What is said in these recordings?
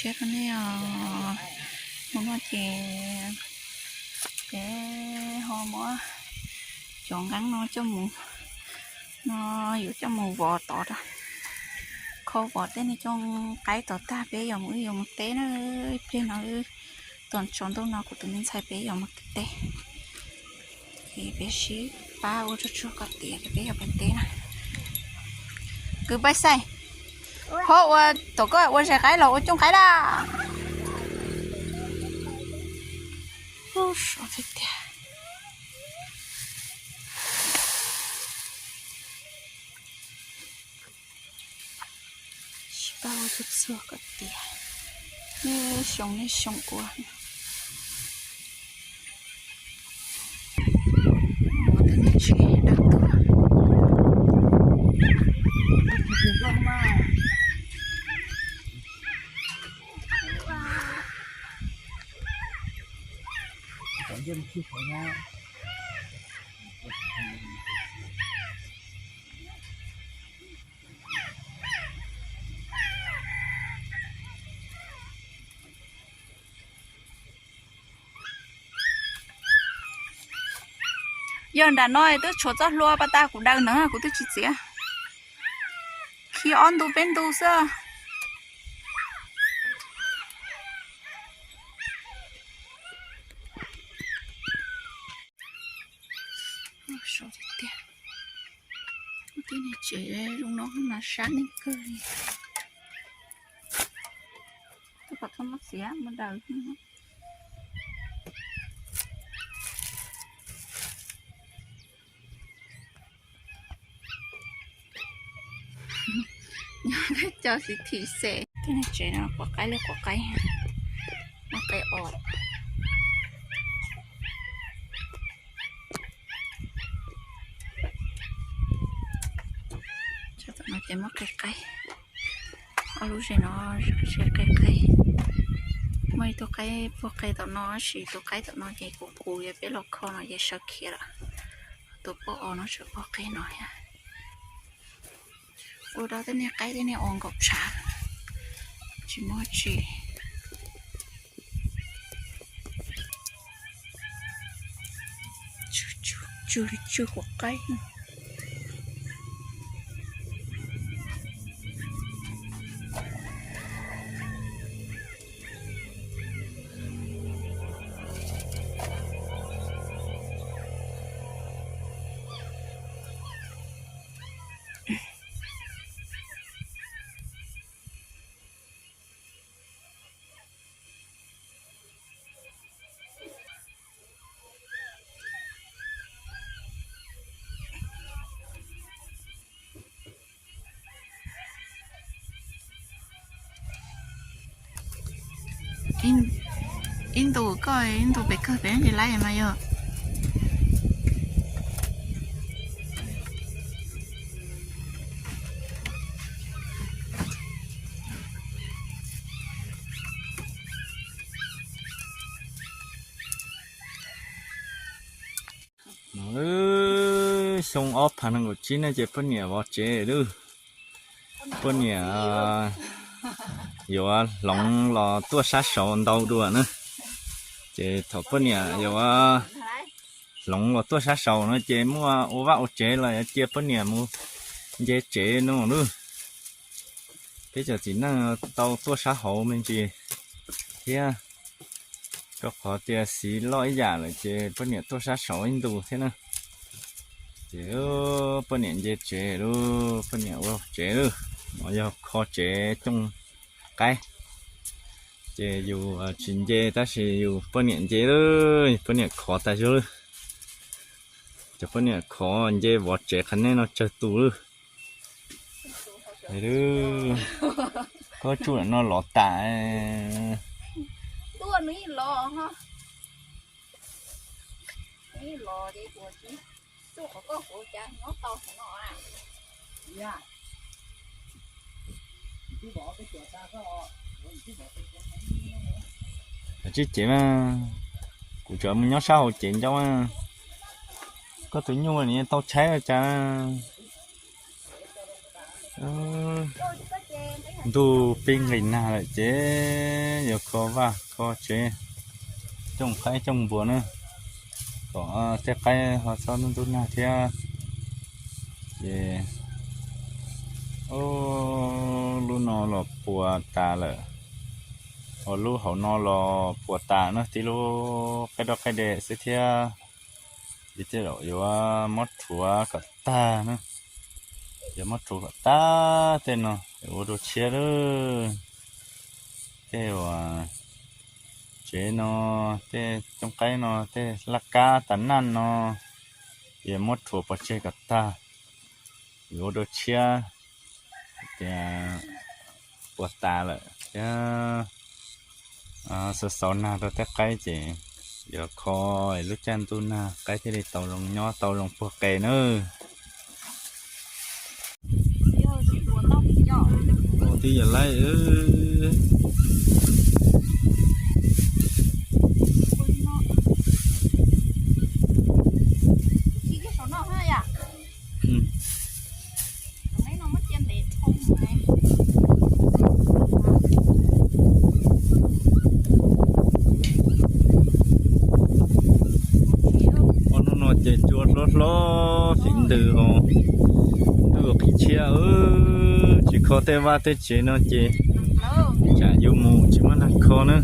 Thiab rau nej os, hnub no ces peb ho muab cov nqeeb no coj mus, no yuav coj mus vov tod, kho vov tej niag cooj qaib tod tag peb yuav mus, wb yuav mus teb na. Ib pliag no wb, tom tsaus ntuj no kuv tus me ntxhais peb yuav mus teb. Ces peb sib pab ua tsuag tsuag kom tiav ces peb yuav pais teb na. Kwv Paj Xaij, ho ua, tom koj ua zes qaib los ua cooj qaib lawm. Ub, sov tiag tiag. Sib pab ua tsuag tsuag kom tiav, nej xyoo nej xyoo ua. Yog nram no twb tshuav txoj hlua pas tas kuv daws na kuv twb tsis txiav. Khi ob ntu peb ntu xwb. Sov tiag tiag. Tej niag tsev zoo no mas sab neeg kawg li. Twb kom txhob muab txiav mus daws. Nyob cov xiv thim xes. Tej niag tsev no quav qaib li quav qaib, muaj qe os. Tom no ces muaj qe qaib, ob lub zes no qe qaib. Muaj ib tug qaib puag qe tom no, sis tus qaib tom no ces kuv kuv yog peb los kho no ces sawv khiav lawm. Tus puag os no tseem puag qe no thiab. Ua rau tej niag qaib tej niag os nkaum tshav, tsis muaj tsi. Tsw li tsw quav qaib. Ib ntus koj ib ntus pem kawg pem ces laib mas yog. No xyoo ob phav nees nkaum tsib no ces poj niam vov tsev lawm. Poj niam yuav hloov los tuaj sab saud ntau dua na. Ces thaum poj niam yuav hloov los tuaj sab saud no ces muaj ua vaj ua tsev los yuav cia poj niam mus nce tsev no lawm. Peb cov txiv neej tau tuaj sab hauv me ntsis thiab, rau qhov tias xiv loj ib yam lawm ces poj niam tuaj sab saud ib ntus thiab na. Ces poj niam nce tsev lawm, poj niam ua tsev lawm, no yog kho tsev cooj qaib. Ces yus tsis nce tab sis yus poj niam nce lawm, poj niam khov tas zog lawm. Cov poj niam khov nce vov tsev qhov nej no tsawg tus lawm. Koj tsuj lam no lov tas. Tsib cev mas, kuv tseem mus nyob sab hauv cev ncauj. Koj tus nyuj nws tau tshaib ua cas. Ntuj pib nqis nag lawm ces yuav kho vaj kho tsev, cooj qaib cooj npua na, kom tej qaib ho txhob ntub nag thiab. Ces lub no los puas tas lawm, ho lub hauv no los puas tas na, tib lub qaib roj qaib de xwb thiab. Ces tej zaum yuav muab rhuav kom tag na, yuav muab rhuav kom tag tej no ua dua tshiab lawm. Tej uas tsev no, tej cooj qaib no, tej laj kab tas naj no, ces muab rhuav pov tseg kom tag, yuav ua dua tshiab. Tias puas tas lawm thiab, xaus xaus nag rau tej qaib ces yuav kho lub caij ntuj nag qaib thiaj li tau zoo nyob tau zoo puag qe nawb. Twb yog laib. Ob hnub no ces cua hlob hlob fiv ntws os, ntuj qhib tshiab, tsis kho tej vaj tej tsev no ces tsam yus mus tsis muaj nag kho na.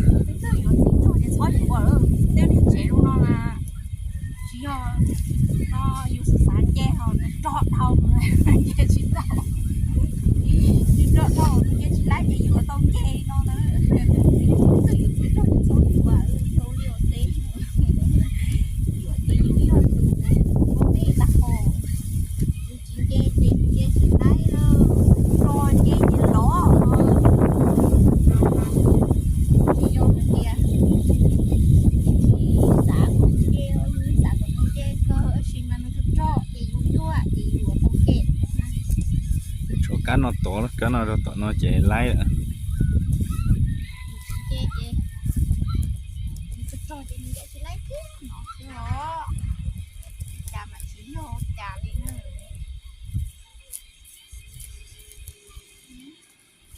Tshuav kab no tod, kab no rau tom no ces laib lawm.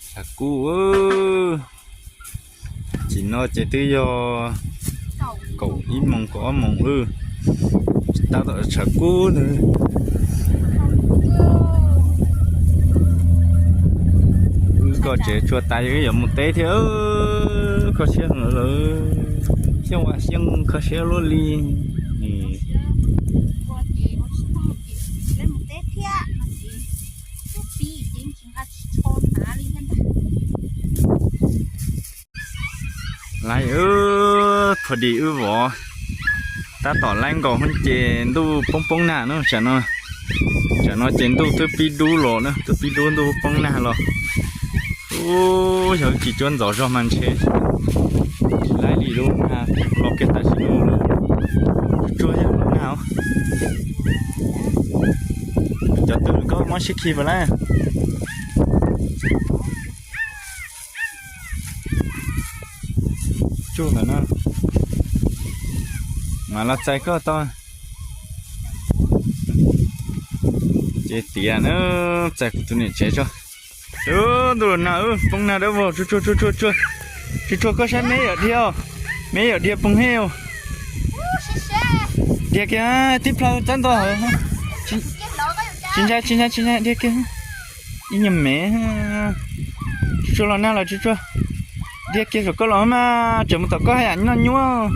Tshav kub, tam sim no ces twb yog kaum ib moos kaum ob moos lawm, tab tom tshav kub ntag. Wb koj tsev tsuag tas wb yuav mus teb thiab, kho siab heev lawm. Xyooj vas xyooj kho siab luaj li. Laib, pho dis wb vov tab tom laib nkaus ces ntuj poob poob nag na. Tam no ces ntuj twb pib dub los na, twb pib dub ntuj poob nag los. Ub, yog wb tsis cuab ntxov zog mas ntshe tsis laib li lub nag los kiag tam sim no lawm. Tsuag yog lub nag os. Cov twg koj muab sib khi puas laib? Tsuag ntawm no mas los txais koj tau. Ces tias na, txais kuv tus niam tsev tso. Ntuj los nag, poob nag dawb vog, tsuag tsuag tsuag tsuag. Tsuag tsuag koj saib meb yawm dhia, meb yawm dhia poob hej. Dhia kiag tib plhaw txab nto hauv. Tsis ntshai tsis ntshai tsis ntshai, dhia kiag. Ib nyuag mev. Tsuag tsuag los nag los tsuag tsuag. Dhia kiag saum koj los mas tseem mus tom koj haj yam noj nyuaj.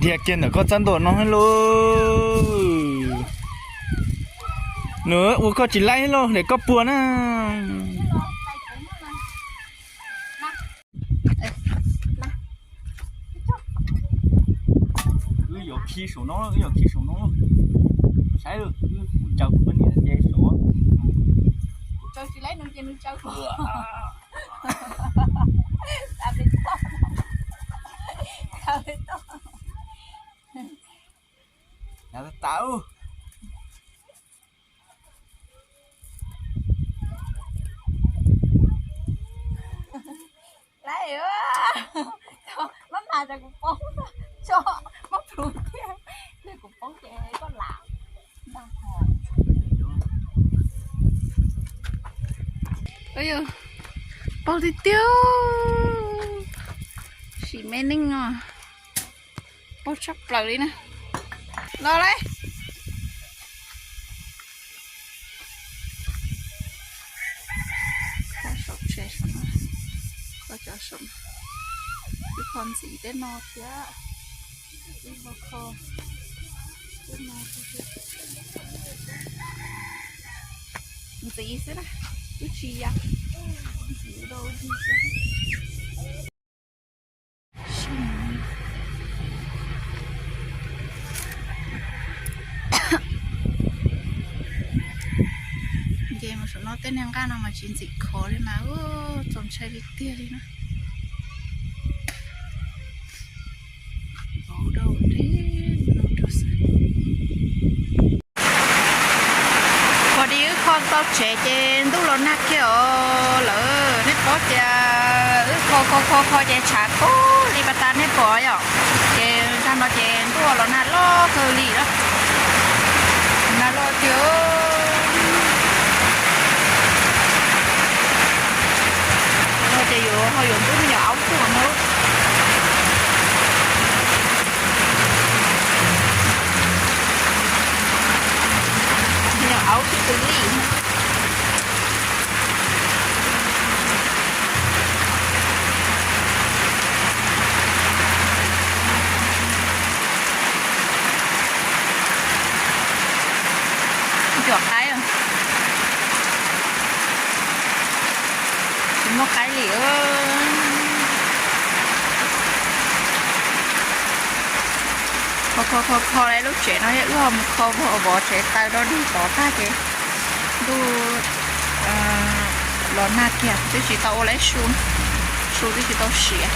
Dhia kiag ntawm koj txab ntua no lauj. Nws ua koj tsis laib lauj, daim koj puas na. Wb yuav khi saum no, wb yuav khi saum no. Saib, kuv tsaws kuv poj niam ces saum. Kuv tsaws tsis laib nws ces nws tsaws kuv. Yav tas tas. Laib, mab mas tas kuv poob, tso, muab plhus thiab, kuv poob ces koj lam. Yog paug tiag tiag, sim me neej os, paug tshaj plaws li na. Los lawm. Kho saum tsev saum no, kho cov saum, wb kho ntxiv tej no thiab, wb kho tej no ntxiv xwb na, wb tsis ya ntxiv dau dig xwb. Nce mus saum no tej niag nqaj no mas tsis ntxim khov li mas, txaus ntshai li tiag li na. Vauv dau deb no rau xwb. Pom li wb kho tau tsev ces ntuj los nag kiag os lawm. Nej paub tias wb kho kho kho kho ces tshav kub li pas tas nej pom yom. Ces zag no ces ntuj los nag loj kawg li lawm. Nag loj tiag. Ces yuav ho yuav ntub me nyuam aub tuaj no. Me nyuam aub xwb twb li. Cuam qaib, tsis muaj qaib li. Kho kho kho kho lub tsev no, wb ho mus kho vov tsev taws rau dig tod tag ces ntuj los nag kiag, twb tsis tau ua lawm su, su twb tsis tau siav.